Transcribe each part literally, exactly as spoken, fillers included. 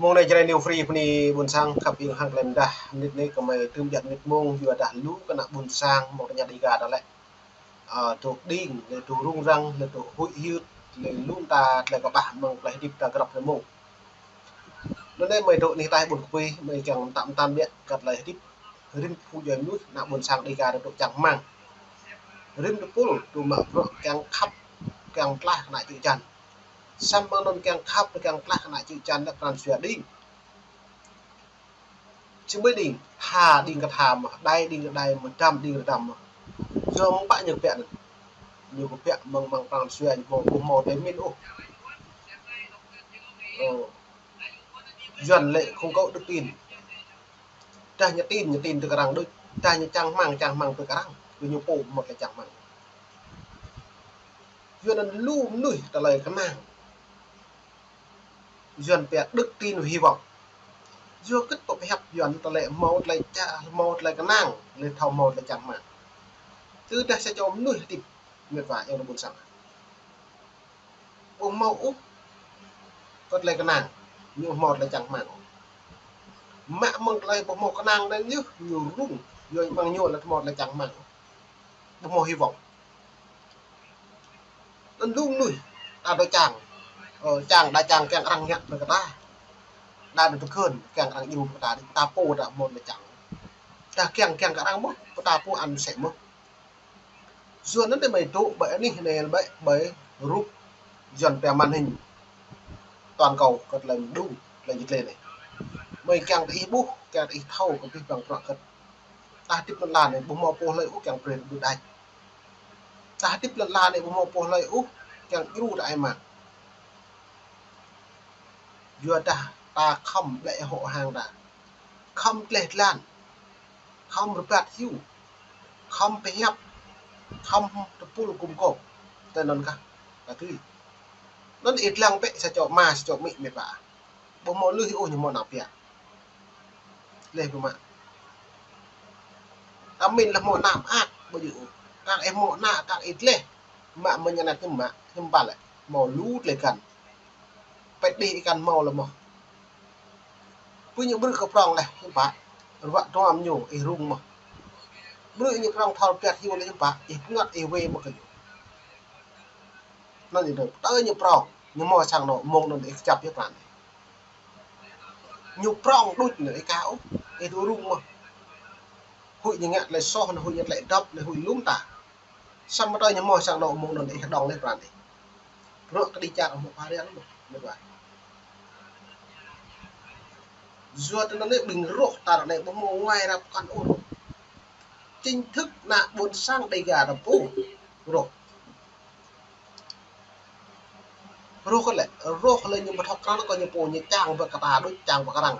Mông anai Jrai New Free bơni ƀôn sang khăp ing hăng klem dah, mơnit anai kơmơi tơm jăt mơnit mông, yua dah lu kơ ană ƀôn sang mơ̆ng tơña Dega ta lĕ. Ơ, tŭ đing, lĕ tŭ rŭng răng, lĕ tŭ huĭ hyưt, lĕ lu mơta, lĕ kơƀah mơ̆ng tơlơi hơdip ta grăp lĕ mông. Anŭn anai mơi tŭ anih ataih ƀôn kơpui, mơi kiăng tăm tăm biă kơ tơlơi hơdip. Rĭm phu djuai mơnuih, ană ƀôn sang Dega ta tŭ čang rơmang. Rĭm tơpul, tŭ mă bruă kiăng khăp, kiăng tlaih kơ ană čư̆ čan. Samơ̆ anŭn kiăng khăp, kiăng tlaih kơ ană čư̆ čan, lĕ pran jua đing. Či mơi đing, tha đing kơ tha mơ̆, đai đing kơ đai mơ̆, dăm đing kơ dăm mơ̆. Yua mơ̆ng pă ñu kơ biă anŭn. Ñu kơ biă mơ̆ng, mơ̆ng pran jua ñu hmâo, ƀu hmâo tơlơi pơmĭn ôh. Ơ. Yuan lĕ không có đức tin. Dah ñu tin, ñu tin tơ kơ arăng đôč. Dah ñu čang rơmang, čang rơmang tơ kơ arăng. Kơ ñu pô mơ̆ tơlơi čang rơmang. Yuan anŭn lu mơnuih tơlơi kơnang. Yuan pia đức tin và hy vọng. Yua kơ tŭ pơhiăp Yuan tơlơi hmâo tơlơi ča, hmâo tơlơi kơnang, lĕ thâo hmâo tơlơi čang rơmang. Tơdah sa čô mơnuih hơdip, mĕt wa, yua anŭn ƀôn sang. Ƀu hmâo ôh kơ tơlơi kơnang, ñu hmâo tơlơi čang rơmang ôh. Mă mơ̆ng tơlơi ƀu hmâo kơnang anŭn yơh, ñu rŭng, yua mơ̆ng ñu lĕ hmâo tơlơi čang rơmang ôh. Ƀu hmâo hy vọng. Anŭn lu mơnuih, ta dŏ čang. Ơ, čang, đa čang kiăng arăng ngă brơi kơ ta. Đa dŏ tơkơn, kiăng arăng djru brơi kơ ta, ta pô ta hmâo tơlơi čang. Ta kiăng, kiăng kơ arăng mơ̆, ta pô ăn sĕ mơ̆. Yua anŭn anai mơi tŭ ƀơi anih anai ƀơi, ƀơi rup Yuan pia màn hình toàn cầu kơ tơlơi mơđung, tơlơi jĭt lĕ anai. Mơi kiăng tơ ih ƀuh, kiăng tơ ih thâo kơ abih bang bruă kơ ta hơdip lŏn la anai ƀu hmâo pô hlơi ôh kiăng brơi tơlơi đač. Ta hơdip lŏn la anai ƀu hmâo pô hlơi ôh kiăng djru tơ ai mă. Yua dah ta khŏm ƀlĕ hŏ hăng ta. Khŏm tleh tlan. Khŏm rơbat hyu. Khŏm pơhiăp. Khŏm tơpul gum gôp. Tơ anŭn kah. Kah tui. Anŭn ih lăng bĕ sa čô ama, sa čô amĭ mĕt wa. Ƀu hmâo lui ôh ñu hmâo ană pia. Leh ƀu mă. Tơmin lĕ hmâo ană mơak ƀu djơ̆ ôh. Kang ih hmâo ană, kang ih leh. Mă mơ̆ ñu ană ñu mă, hiư̆m pă lĕ. Hmâo lu tơlơi găn. Pĕt đih ih găn hmâo lĕ mơ̆. Pui ñu brư̆ kơ prong leh, hiư̆m pă. Ruă duăm ñu, ih rŭng mơ̆. Brư̆ ñu prong thâo rơbat hyu leh, hiư̆m pă. Ih pơngăt, ih wai mơ̆ kơ ñu. Anŭn ih dŏ, tơ ñu prong, ñu hmâo sang anŏ mơ̆ng anŭn ih kơjăp yơh pran. Ñu prong đôč anŭn ih ka ôh, ih dŏ rŭng mơ̆. Huĭ ñu ngă tơlơi soh, anŭn huĭ ñu tơlơi dŏp, anŭn huĭ lu mơta. Samơ̆ tơ ñu hmâo sang anŏ mơ̆ng anŭn ih kơđŏng leh pran ih. Bruă kơđi čar hmâo pha riăng mơ̆, mĕt wa. Yua tơ anŭn lĕ ƀing rŏh ta ră anai ƀu hmâo nguai rap kăn ôh rŏh. Chính thức ană ƀôn sang Dega ta pô rŏh. Rŏh kơ lĕ, rŏh lĕ ñu ƀu thâo krăn kơ ñu pô ñu čang ƀơi kơ ta đôč, čang ƀơi kơ arăng.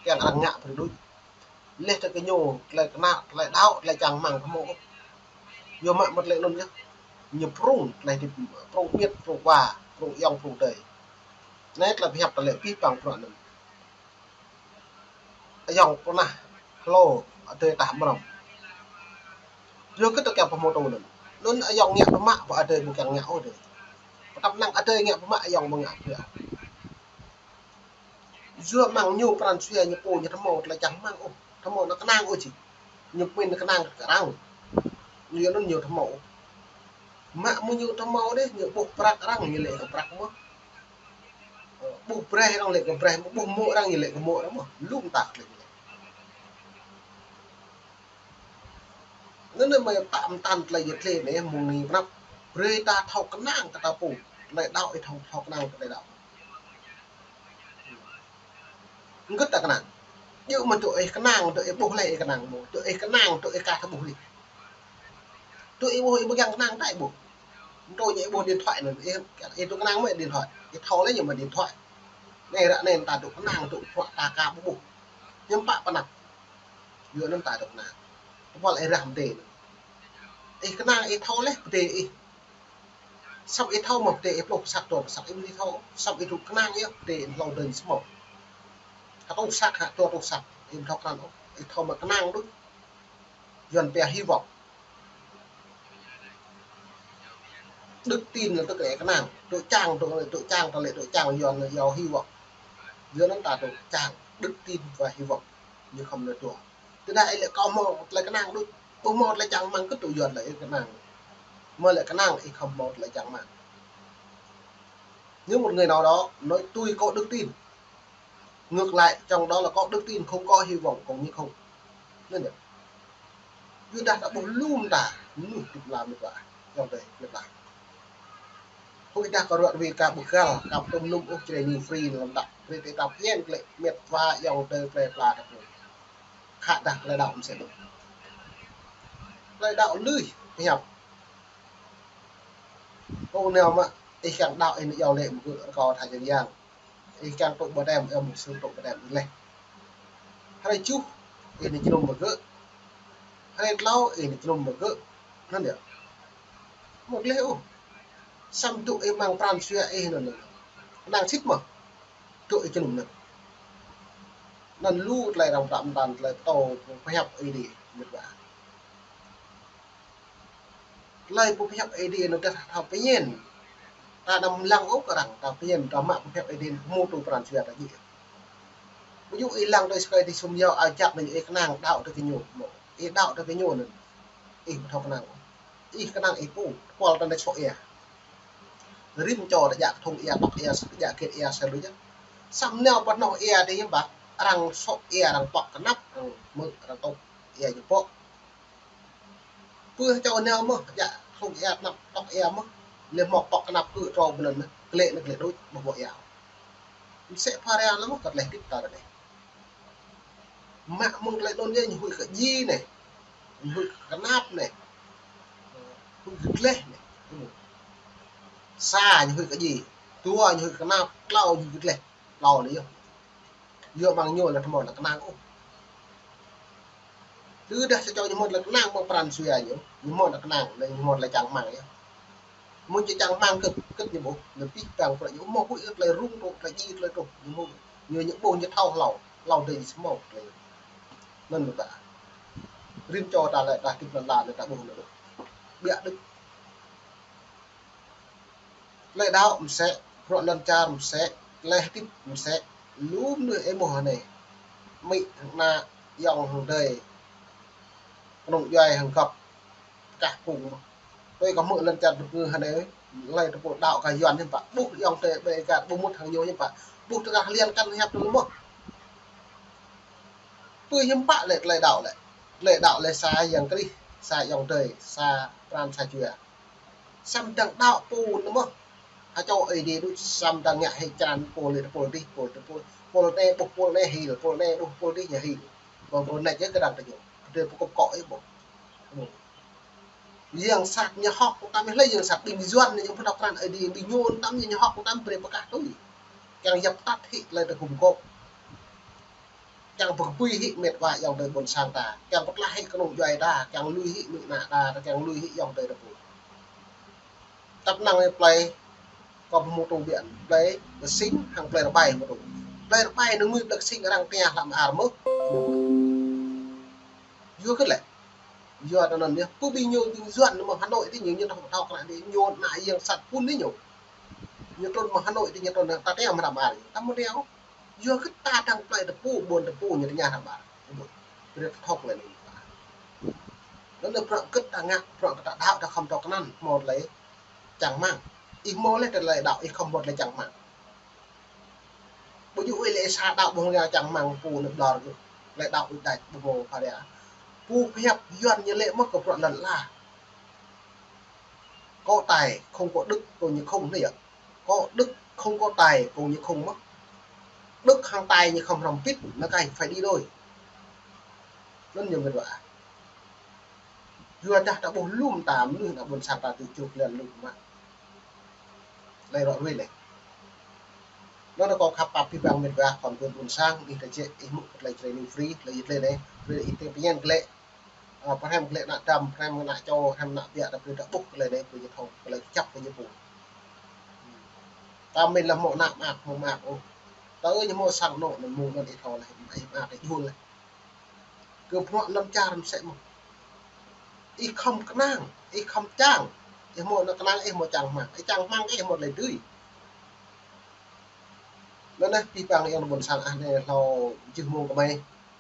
Kiăng arăng ngă brơi đôč. Leh tơ kơ ñu, tơlơi kơnang, tơlơi đaŏ, tơlơi čang rơmang ƀu hmâo ôh. Yua mă mơ̆ tơlơi anŭn yơh. Ñu prŭng, tơlơi hơdip, prŭng miêt, prŭng wa, prŭng ayŏng, prŭng adơi. Anai tơlơi pơhiăp tơlơi abih bang bruă anŭn. Ayŏng pơnah hlô adơi tah mrŏm. Yua kơ tơ kiăng pơhmutu anŭn. Anŭn ayŏng ngă pơmă, pơ adơi ƀu kiăng ngă ôh adơi. Pơtăp năng adơi ngă pơmă ayŏng ƀu ngă pơmă. Yua mơ̆ng ñu pran jua ñu pô ñu ƀu hmâo tơlơi čang rơmang ôh. Ƀu hmâo ană kơnang ôh či. Ñu pơmĭn ană kơnang kơ arăng. Yua anŭn ñu ƀu hmâo ôh. Mă mơ̆ ñu ƀu hmâo dêh, ñu ƀuh prăk arăng ñu lĕ kơ prăk mơ̆. Ƀuh braih arăng lĕ kơ braih mơ̆, ƀuh mô̆ arăng ñu lĕ kơ mô̆ arăng mơ̆. Lu mơta tơlơi ñu lĕ. Anŭn anai mơi pơtă mơtăn tơlơi yơh tơlơi anai mơ̆ng anai pơnăp. Brơi ta thâo kơnang kơ ta pô. Tơlơi đaŏ ih thâo, thâo kơnang kơ tơlơi đaŏ. Hơget ta kơnang. Djơ̆ mơ̆ tŭ ih kơnang, tŭ ih ƀuh leh ih kơnang mơ̆. Tŭ ih kơnang, tŭ ih kah ta ƀuh leh. Tŭ ih ƀuh, ih ƀu kiăng kơnang ta ih ƀuh. Tŭ ñu ih ƀuh điện thoại anŭn, ih, ih tŭ kơnang mơ̆ điện thoại. Ih thâo leh ñu mă điện thoại. Anai ră anai ta tŭ kơnang, tŭ pơhiăp ta ka ƀu ƀuh. Hiư̆m pă pơnăp. Yua anŭn ta tŭ kơnang. Tơpul ih rah mơdê anŭn. Ih kơnang, ih thâo leh, mơdê ih. Samơ̆ ih thâo mơ̆ mơdê ih pluh pơsăk, dua pơsăk, ih ƀu thâo. Samơ̆ ih tŭ kơnang yơh, mơdê ih hlâo dơ̆ng samơ̆. Hơtŭ săk, hă, dua hơtŭ săk, ih ƀu thâo kơnang ôh. Ih thâo mă kơnang đôč. Yuan pia hy vọng. Đức tin là tức là kơnang. Tŭ čang, tŭ, tŭ čang, tơlơi tŭ čang Yuan là giàu hy vọng. Yua anŭn ta tŭ čang đức tin và hy vọng, ñu khŏm nao tuă. Tơdah ih lĕ kâo hmâo tơlơi kơnang đôč, ƀu hmâo tơlơi čang rơmang kơ tŭ yua tơlơi kơnang. Hmâo tơlơi kơnang ih khŏm hmâo tơlơi čang rơmang. Như một người nào đó nói tôi có đức tin. Ngược lại, trong đó là có đức tin, không có hy vọng, cũng như không. Nên là, yua dah ta ƀuh lŏm ta, mơnuih tŭ lam mĭt wa, yŏng tơi mĭt wa. Hŭi dah kơ ruă rui ka ƀu găl, ka ƀu tŭm nŭm ôh čơđai ñu free lăm đăk. Brơi tơ ta phiăn klĕ mĭt wa yŏng tơi plơi pla ta pô. Khă dah tơlơi đaŏ mơsĕ. Tơlơi đaŏ lui, pơhiăp. Kâo nao mă, ih kiăng đaŏ ih nao yŏng lĕ mơgŭ rơkâo tha jơng yang. Ih kiăng tŭ baptem, ih mŭt sư̆ tŭ baptem ih leh. Hrơi juh, ih nao jơnum mơgŭ. Hrơi tlâo, ih nao jơnum mơgŭ. Anŭn yơh. Mơ̆ gleh ôh. Samơ̆ tŭ ih mơ̆ng pran jua ih anŭn. Kơnang sĭt mơ̆. Tŭ ih jơnum anŭn. Anŭn lu tơlơi arăng pơtă pơtăn tơlơi pơtô pơhiăp Ơi Adai mĭt wa. Tơlơi pơhiăp Ơi Adai anŭn tơdah thâo pơñen. Ta anăm lăng ôh kơ arăng, ta pơñen, ta mă pơhiăp Ơi Adai pơhmutu pran jua ta djơ̆. Ƀu djơ̆ ih lăng tui sơkơi tui sum yua, a, jak anŭn ih kơnang đaŏ tui kơ ñu mơ̆. Ih đaŏ tui kơ ñu anŭn. Ih ƀu thâo kơnang ôh. Ih kơnang ih pô, kual ta anai sŏ ia. Rĭm čô ta jak kơthŭng ia, tŏk ia, jak kĕt ia, sa lu jak. Samơ̆ nao pơ anŏ ia tơ hiư̆m pă, arăng sŏ ia, arăng pŏk kơnăp, arăng mơ̆, arăng tŏk ia ñu pŏk. Pơ čô nao mơ̆, jak kơthŭng ia, kơnăp, tŏk ia mơ̆. Lĕ mŏk pŏk kơnăp kơ trô bơnăn, klĕ anŭn klĕ đôč, ƀu ƀuh ia. Mơsĕ phara lăm mơ̆ kơ tơlơi hơdip ta anai. Mă mơ̆ng tơlơi anŭn yơh ñu huĭ kơ djai anai. Ñu huĭ kơ kơnăp anai. Huĭ kơ gleh anai. Sa ñu huĭ kơ djai. Dua ñu huĭ kơ kơnăp. Klâo ñu huĭ kơ gleh. Klâo anai yơh. Yua mơ̆ng ñu lĕ tơmơ̆ lĕ kơnang ôh. Tơdah sa čô ñu hmâo tơlơi kơnang mơ̆ng pran jua ñu, ñu hmâo tơlơi kơnang, lĕ ñu hmâo tơlơi čang rơmang yơh. Mơ̆ng či čang rơmang kơ, kơ ñu ƀuh, ñu pih pang pơră ñu hmâo huĭ kơ tơlơi rŭng rŭng, tơlơi djai tơlơi truh, ñu hmâo, ñu, ñu ƀuh ñu thâo hlâo, hlâo dêh ñu hmâo tơlơi. Anŭn mơ̆ ƀă. Rĭm čô ta lĕ, ta hơdip lăn la lĕ ta ƀuh anŭn. Biă đôč. Tơlơi đaŏ mơsĕ, bruă lŏn čar mơsĕ, tơlơi hơdip mơsĕ, lu mơnuih ih ƀuh anai. Amĭ hăng ană, ayŏng hăng adơi, kơnung djuai hăng gŏp, kah kung mơ̆. Tui kâo hmư̆ lŏn čar tơpư anai, tơlơi tơpul đaŏ kơ Yuan hiư̆m pă, ƀuh ayŏng adơi ƀơi gah ƀu mŭt hăng ñu hiư̆m pă, ƀuh tơngah lian kăn hiăp tơlơi mơ̆. Pơ hiư̆m pă lĕ tơlơi đaŏ lĕ. Tơlơi đaŏ lĕ sa Yang Krist, sa ayŏng adơi, sa pran sa jua. Samơ̆ dăng đaŏ pô anŭn mơ̆. Hơčô Ơi Adai đôč samơ̆ dăng ngă hĭ črăn pô lĕ tơpul dih, pô tơpul, pô anai ƀuh pô anai hil, pô anai ƀuh pô dih ñu hil. Ƀu, ƀu anai yơh kơ dăng tơ ñu. Kơ drơi pơkŏp kŏ yơh ƀuh. Yang sat ñu hŏk tăm ih lĕ, yang sat ƀing Yuan ñu pơdŏk krăn Ơi Adai, ƀing ñu tăm ñu hŏk tăm brơi pơkah tui. Kiăng yap tăt hĭ tơlơi tơgŭm gŏp. Kiăng pơkơpui hĭ mĕt wa ayŏng adơi ƀôn sang ta. Kiăng pơtlaih hĭ kơnung djuai ta, kiăng lui hĭ mĭ ană ta, kiăng lui hĭ ayŏng adơi ta pô. Tăp năng plei kâo pơhmutu biă, plei Ksing hăng plei Rơbai hmutu. Plei Rơbai nao ngui plei Ksing arăng tơña hlăm ar mơ̆. Yua kơ lĕ. Yua anŭn yơh, pơ ƀing ñu ƀing Yuan nao mơ̆ng Hà Nội tơ ñu, ñu thâo thâo krăn tơ ñu, ană yang sat pun tơ ñu. Ñu trŭn mơ̆ng Hà Nội tơ ñu trŭn ta tơña hlăm ar. Ta mơ̆ tơña. Yua kơ ta dăng plei tơpul, ƀôn tơpul ñu tơña hlăm ar. Brơi ta thâo lĕ anai. Anŭn yơh bruă kơ ta ngă, bruă kơ ta đaŏ ta khŏm thâo kơnang, hmâo tơlơi čang rơmang. Ih hmâo lĕ tơlơi đaŏ, ih khŏm hmâo tơlơi čang rơmang. Ƀu djơ̆ ih lĕ sa đaŏ ƀu hmâo čang rơmang pô anŭn ƀlŏr kơ. Tơlơi đaŏ ih đač ƀu hmâo phara. Pô pơhiăp Yuan ñu lĕ mơ̆ kơ bruă lŏn ala. Có tài không có đức, cũng như không anai yơh. Có đức không có tài, cũng như không mơ̆. Đức hăng tài ñu khŏm hrŏm pĭt, nó cái phải đi đôi. Anŭn ñu mĭt wa. Yua dah ta ƀuh lŏm ta mơnuih ană ƀôn sang ta tui čuh lĕ lŏm mă. Tơlơi ră ruai lĕ. Anŭn kâo khăp pap abih bang mĭt wa khŏm ƀôn sang, ih ta jĕ, ih mŭt tơlơi čơđai ñu free, tơlơi ih tơlơi anai, brơi ih tơlơi pơñen glaĭ. Ơ, pơhrăm glaĭ ană dăm, pơhrăm ană čô, pơhrăm ană biă, ta brơi ta ƀuh tơlơi anai, brơi ñu thâo, tơlơi kơjăp kơ ñu pô. Ta mĭn lĕ hmâo ană mơak, hmâo mơak ôh. Tơ ñu hmâo sang anŏ anŭn mơ̆ng anŭn ih thâo lĕ, ih mơak ih jul lĕ. Kơ bruă lŏn čar mơsĕ mơ̆. Ih khŏm kơnang, ih khŏm čang. Ih hmâo anŏ kơnang, ih hmâo čang rơmang. Ih čang rơmang, ih hmâo tơlơi dưi. Anŭn yơh, abih bang ayŏng adơi ƀôn sang ah, anai hlâo jih mông kơ mơi,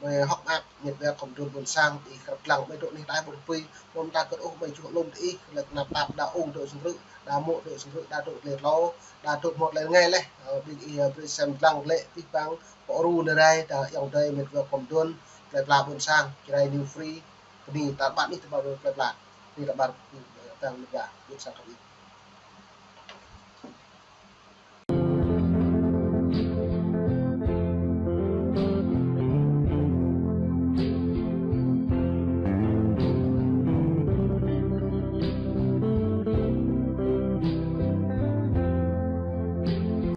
mơi hơ̆k mơak, mĕt wa khŏm dŏ ƀôn sang, ih krăp lăng, mơi dŏ anih đai ƀôn pui, mơ̆ng ta kơt ôh, mơi čuh lŏm tơ ih, lĕ tơnap tap đa ung dŏ sơngrŭ, đa mŏ dŏ sơngrŭ, đa dŏ lĕ hlâo, đa dŏ mŏt lĕ ngai lĕ, ơ, ƀing ih, ơ, brơi sem lăng lĕ, abih bang, pô ru nai rai, ta ayŏng adơi mĕt wa khŏm dŏ, plơi pla ƀôn sang, Jrai New Free, bơni ta ƀă anih ta ƀă plơi pla, bơni ta ƀă, ơ, tang mĕt wa, ƀôn sang kơ ih.